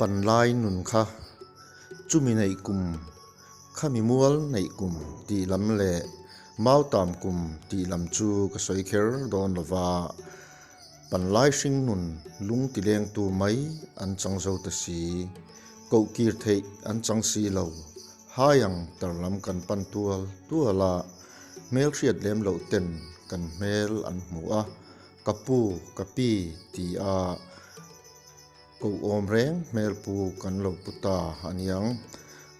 Panlai nun kha chumi neih kum, khami mual neih kum tih lam leh mautam kum tih lam chu ka sawi kher dawn lo va, panlai hring nun lung ti lengtu mai an chang zo ta si, koh kir theih an chang si lo, hai ang tar lam kan pan tual tual a, hmelhriat lem loh ten kan hmel an hmu a, ka pu, ka pi ti a. Koh awm reng hmel pu kan lo pu ta a niang.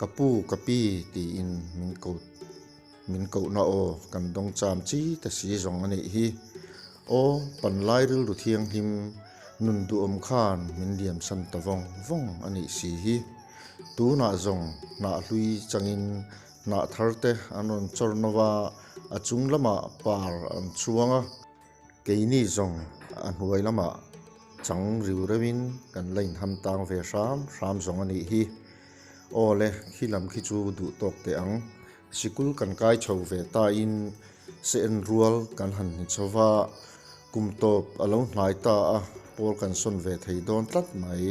Ka pu, ka pi tiin min ko min kohna aw kan dawng cham chi ta si zawng a nih hi. Aw, panlai rilru thianghlim nun duhawm khan min liamsan ta vawng vawng a nih si hi. Tunah zawng hnah hlui changin hnah thar te an rawn chawr no va, a chung lamah par an chhuang a. Keini zawng a hnuai lamah chang riu reuhin kan la inham tang ve hram hram zawng a nih hi. Aw le, khi lam khi chu duh tawk teh ang. Sikul kan kai chho ve tain se en rual kan han hni chho va, kum tawp a lo hnai ta a, pawl kan sawn ve thei dawn tlat mai.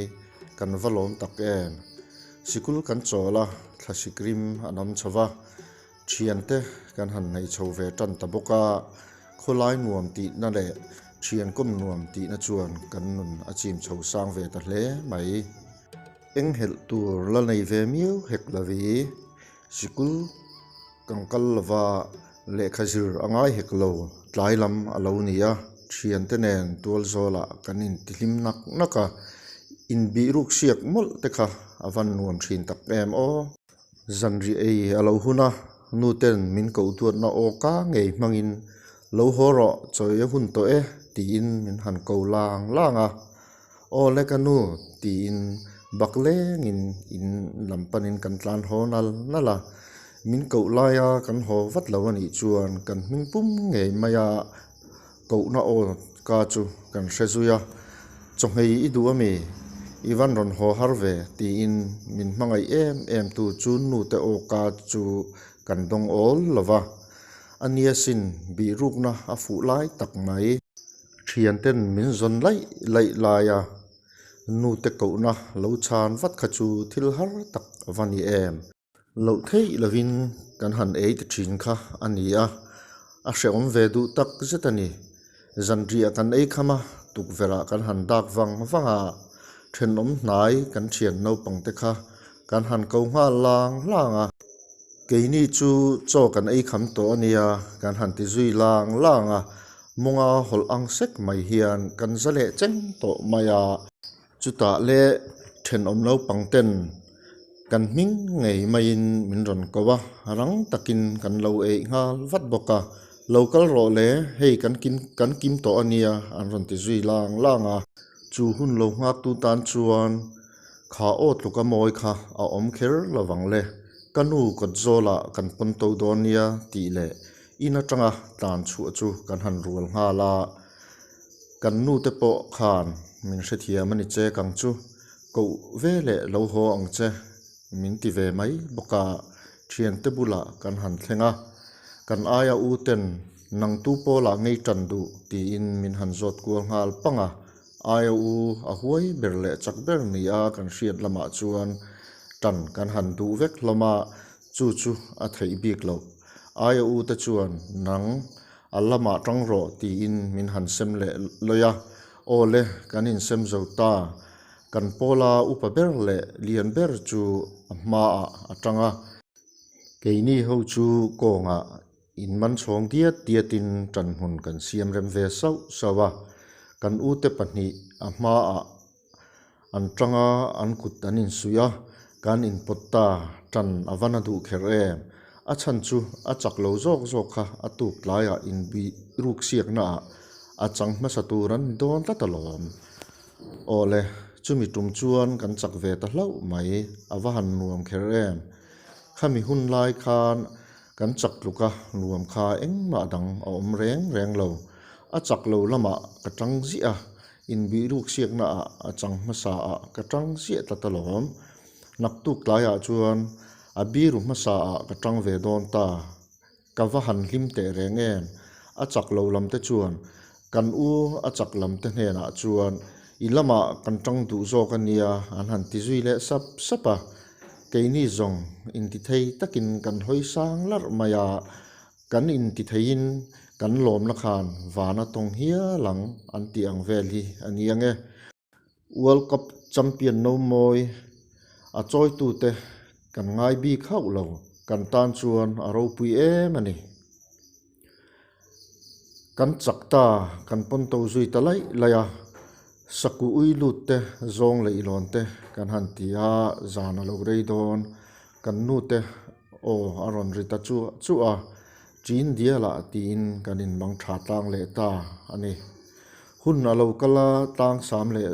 Kan va lawm tak em. Sikul kan chawl a, thlasik rim a nam chho va. Thiante kan han nei chho ve tan ta bawk a, khawlai nuam tihna leh thian kawm nuam tihna chuan kan nun a chim chho sang ve ta hle mai. Enghelh tur la nei ve miau hek lo i, sikul kan kal lova lehkha zir a ngai hek lo, tlai lam a lo ni a, thiante nen tual zawlah kan intihlim nak nak a, inbihruk siak mawlh te kha a van nuam thin tak em aw. Zanriah ei a lo hun a, nu ten min koh duatna aw ka ngei hmangin lo haw rawh chawi a hun tawh e tiin min han ko lang lang a, Aw le ka nu tiin bak lengin in lam panin kan tlan haw nal nal a, min koh laia kan haw vat lo a nih chuan kan hming pum ngei mai a Kohna aw ka chu kan hre zui a, Chawhmei i duh ami? I van rawn haw har ve tiin min hmangaih em em tu chu nute aw ka chu kan dawng awl lo va. A nia sin bihrukna a fuh lai tak mai. Thianten min zawn laih laih lai a, nute kohna lo chhan vat kha chu thil har tak a va ni em. Loh theih lovin kan han ei ta thin kha a ni a, a hrehawm ve duh tak zet a ni. Zanriah kan ei kham a, tukverhah kan han dak vang vang a, thenawm hnai kan thian naupang te kha kan han ko nghal lang lang a. Keini chu chaw kan ei kham tawh a nia, kan han ti zui lang lang a, mawnga hawlh ang sek mai hian kan za leh cheng tawh mai a. Chutah le thenawm naupang ten kan hming ngei maiin min rawn ko a, rang takin kan lo eih nghal vat bawk a, Lo kal rawh le, hei kan kim kan kim tawh a nia an rawn ti zui lang lang a. Chu hun lo nghaktu tan chuan kha aw tluka mawi kha a awm kher lo vang le, ka nu kawt zawlah kan pawn to dawn nia tih leh in atanga tlan chhuah chu kan han rual nghal a. Kan nu te pawh khan min hrethiam a ni che kang chu, koh ve leh lo haw ang che min ti ve mai bawk a, thiante bulah kan han thleng a, kan aia u ten nang tu pawlah ngei tan duh tiin min han zawt kual nghal pang a, aia u a huai ber leh chak ber ni a kan hriat lamah chuan tan kan han duh vek hlawm a, chu chu a theih bik loh. Aia u te chuan nang A lamah tang rawh tiin min han sem leh lawih a, aw le, kan insem zo ta. Kan pawla upa ber leh lian ber chu a hmaah a tang a. Keini ho chu kawngah in man chhawng diat diatin ṭanhmun kan siam rem ve sauh sauh a, kan ute pahnih a hmaah an tang a, an kut an insuih a, kan inpawt ta, tan a va na duh kher em? A chhan chu a chak lo zawk zawk kha a tuk tlaiah inbih ruk siaknaah a chang hmasa tur an ni dawn tlat alawm. Aw le, chumi tum chuan kan chak ve ta hlauh mai, a va han nuam kher em? Khami hun lai khan kan chak tluk a, nuam kha engmah dang a awm reng reng lo. A chak lo lamah ka tang ziah a, Inbihruk siakna ah a chang hmasa ah ka tang ziah tlat alawm. Naktuk tlaiah chuan a biru hmasa ah ka tang ve dawn ta. Ka va han hlim teh reng em? A chak lo lam te chuan kan u a chak lam te hnenah chuan I lamah kan tang duh zawk a nia an han ti zui leh sap sap a. Keini zawng intithei takin kan hawi sang larh mai a, kan intitheiin kan lawmna khan van a tawng hial ang an tih ang vel hi a ni ang e. World Cup champion no mawi a chawitute kan ngai bik hauh lo, kan tan chuan a ropui em a ni. Kan chak ta, kan pawn to zui ta laih laih a, saku ui lut te, zawng leh ilawn te kan han ti a, zan a lo rei dawn, kan nu te aw a rawn ri ta chuah chuah a, Chin dialah tiin kan inmang tha tlang leh ta a ni. Hun a lo kal a, tlang sam leh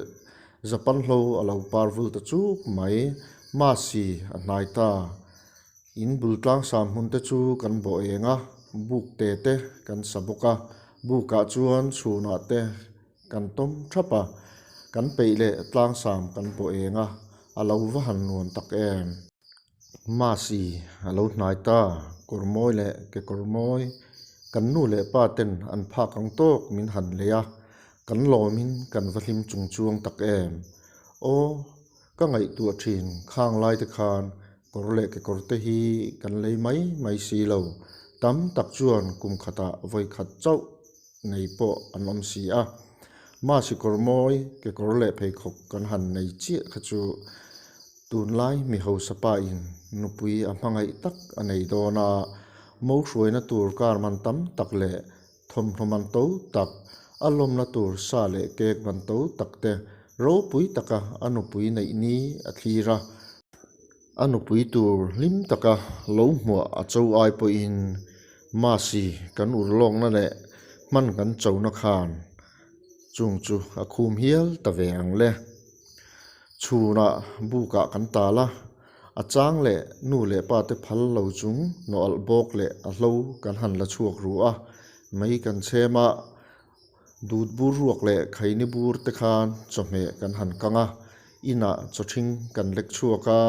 Japan hlo a lo par vul ta chuk mai, Masi a hnai ta. In bul tlang sam hmun te chu kan bawh eng a, buk te te kan sa bawk a, bukah chuan chhunah te kan tawm thap a, kan peih leh tlang sam kan bawh eng a, a lo va han nuam tak em. Masi a lo hnai ta, kawr mawi leh kekawr mawi kan nu leh pa ten an phak ang tawk min han lei a, kan lawmin kan va hlim chung chuang tak em. Aw, ka ngaihtuah thin khang lai te khan kawr leh kekawr te hi kan lei mai mai si lo, tam tak chuan kum khatah vawi khat chauh nei pawh an awm si a. Masi kawr mawi, kekawr leh pheikhawk kan han nei chiah kha chu Tunlai mi hausa pain nupui a hmangaih tak a nei dawn a, mo hruaina tur car man tam tak leh thawmhnaw man to tak, a lawmna tur sa leh cake man to tak te ropui taka a nupui neih ni a thlir a. A nupui tur hlim taka lo hmuah a cho ai pawhin Masi kan urlawkna leh hman kan chona khan chung chu a khum hial ta ve ang le. Chhunah bukah kan tal a, a chang leh nu leh pa te phal lo chung nawh alh bawk leh a hlo kan han la chhuak ru a, mei kan chhem a, dut bur ruak leh khaini bur te khan chawhmeh kan han kang a, inah chawthing kan lek chhuak a,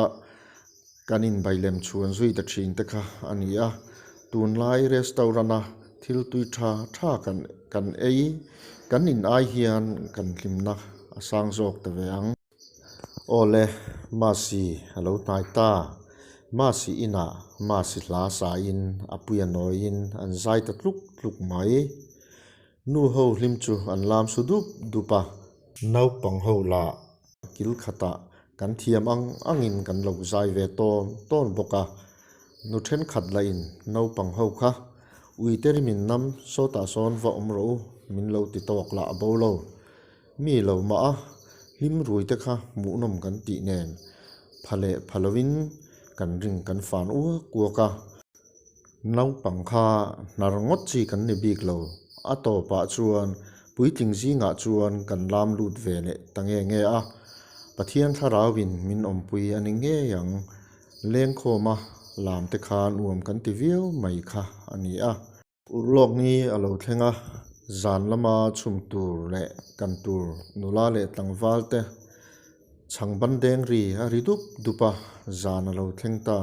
kan inbailem chhuan zui ta thin te kha a ni a, tunlai restaurant a thil tui tha tha kan kan ei kan in ai hian kan hlimna a sang zawk ta ve ang. Awle, Masi a lo hnai ta. Masi inah Masi hla sain a puia nawiin an zai ta tluk tluk mai. Nu ho hlim chu an lam su dup dup a. Naupang ho lah kil khatah kan thiam ang angin kan lo zai ve tawn tawn bawk a. Nu thenkhat lahin naupang ho kha uite rimin nam sawtah sawn va awm rawh u min lo ti tawk lah a bo lo. Mi lo mah a, hlim rui te kha hmuhnawm kan tih nen pha leh pha lovin kan ring kan fan uak uak a. Naupang kha hnar ngawt chi kan ni bik lo. A tawpah chuan puitling zingah chuan kan lam lut ve leh ta nge nge a. Pathian thlarauin min awmpui a ni ngei ang. Lengkhawma lam te kha nuam kan ti viau mai kha a ni a. Urlawk ni a lo thleng a, zan lama chhum tur leh kan tur nula leh tlangval te Chhangban deng ri a ri dup dup a, zan a lo thleng ta.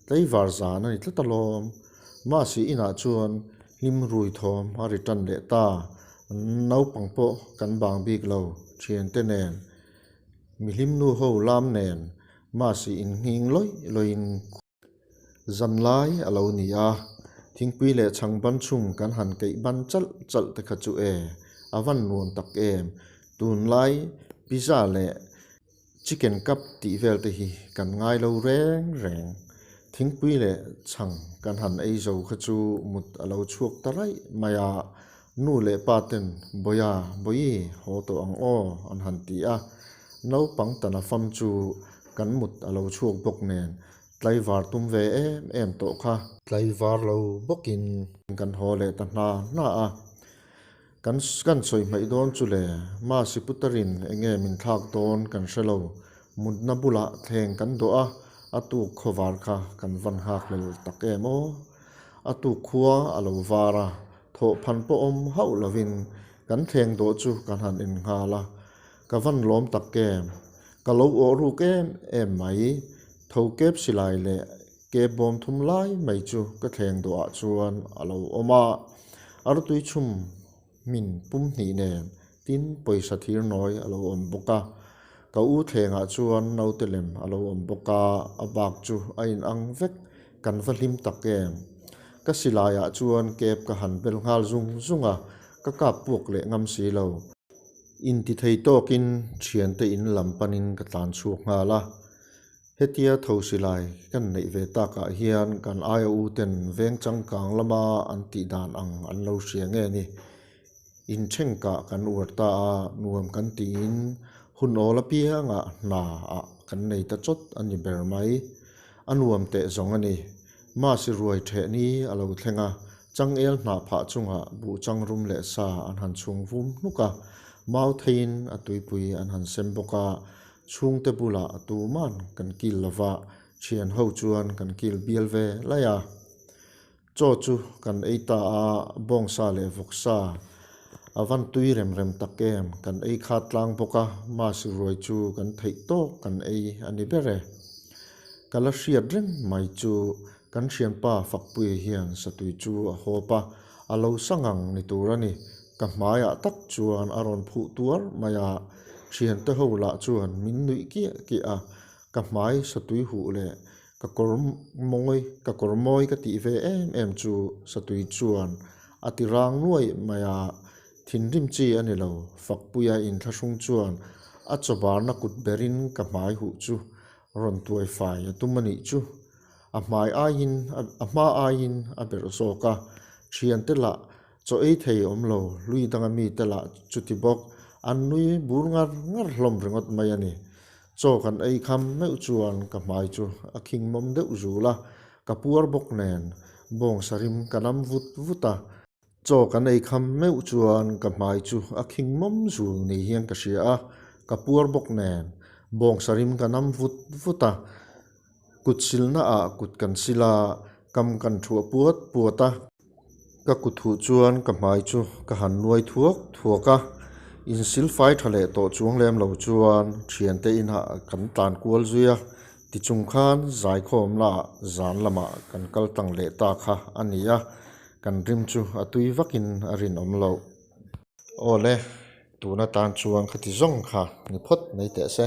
Tlaivar zan a ni tlat alawm. Mahse inah chuan hlim rui thawm a ri tan leh ta. Naupang pawh kan bang bik lo, thiante nen, mihlim nu ho lam nen, mahse inhnging lawih lawih in. Zanlai a lo ni a, thingpui leh chhangban chhung kan han keih ban chalh chalh te kha chu e, a van nuam tak em. Tunlai pizza leh chicken cup tih vel te hi kan ngai lo reng reng. Thingpui leh chhang kan han ei zo kha chu mut a lo chhuak ta raih mai a, nu leh pa ten Bawia, Bawi, haw tawh ang aw an han ti a. Naupang tana fam chu Kan mut a lo chhuak bawk nen tlaivar tum ve em em tawh kha. Tlaivar lo bawkin kan haw leh ta hna hna a. Kan kan sawi hmaih dawn chu le, Masi Putarin enge min thlak dawn kan hre lo. Mutna bulah thleng kan dawh a, a tuk khawvar kha kan van nghak lel tak em aw. A tuk khua a lo var a, thawhphan pawh awm hauh lovin kan thleng dawh chu kan han innghal a. Ka van lawm tak em? Ka lo awh ruk em em mai. Tho kep silai leh kep bawm thum lai mai chu ka thleng duhah chuan a lo awm a. Artui chhum hmin pum hnih nen Tin, pawisa thir nawi a lo awm bawk a. Ka u thlengah chuan naute lem a lo awm bawk a, a bak chu a inang vek, kan va hlim tak em. Ka silaiah chuan kep ka han bel nghal zung zung a, ka kap puak leh ngam si lo. Intithei tawkin thiante in lam panin ka tlan chhuak nghal a. Hetia tho silai kan neih ve takah hian kan aia u ten veng changkang lama an tih dan ang an lo hria nge ni. Inthenkah kan uar ta a, nuam kan tiin hun awl apiangah hna ah kan nei ta chawt a ni ber mai. A nuam teh zawng a ni. Masi ruai theh ni a lo thleng a, changel hnah phah chungah buh changrum leh sa an han chhung vum hnuk a, mau theiin a tuipui an han sem bawk a, Chhungte bulah tuman kan kil lova, thian ho chuan kan kil bial ve laih a. Chaw chu kan ei ta a, bawngsa leh vawksa a van tui rem rem tak em, kan ei khat tlang bawk a, masi ruai chu kan theih tawk kan ei a ni ber e. Ka la hriat reng mai chu kan thianpa Fakpuia hian satui chu a hawp a, a lo sa ngang ni tur a ni. Ka hmaiah tak chuan a rawn phuh tuar mai a, thiante ho lah chuan min nuih kiah kiah a, ka hmai satui huh leh ka kawr mawi ka kawr mawi ka tih ve em em chu satui chuan a ti rang nuai mai a, thinrim chi a ni lo, Fakpuia inthlahrung chuan a chawbarna kut berin ka hmai huh chu rawn tuai fai a tum a nih chu. A hmai aiin a hma aiin a berh zawk a, thiante lah Chaw ei thei awm lo, hlui danga mite lah chuti bawk, an nui bur ngar ngar hlawm ringawt mai a ni. Chaw kan ei kham meuh chuan ka hmai chu a khing mawm deuh zul a, ka puar bawk nen bawngsa rim ka nam vut vut a. Chaw kan ei kham meuh chuan ka hmai chu a khing mawm zul ni hian ka hria a, ka puar bawk nen bawngsa rim ka nam vut vut a. Kut silna ah kut kan sil a, kam kan thuah puat puat a. Ka kut huh chuan ka hmai chu ka han nuai thuak thuak a, insil fai tha leh tawh chuang lem lo chuan thiante inah kan tlan kual zui a, tichung khan zaikhawm lah zan lamah kan kal tlang leh ta kha a ni a, kan rim chu a tui vakin a rinawm loh. Awle, tuna tan chuan khati zawng kha ni phawt mai teh se.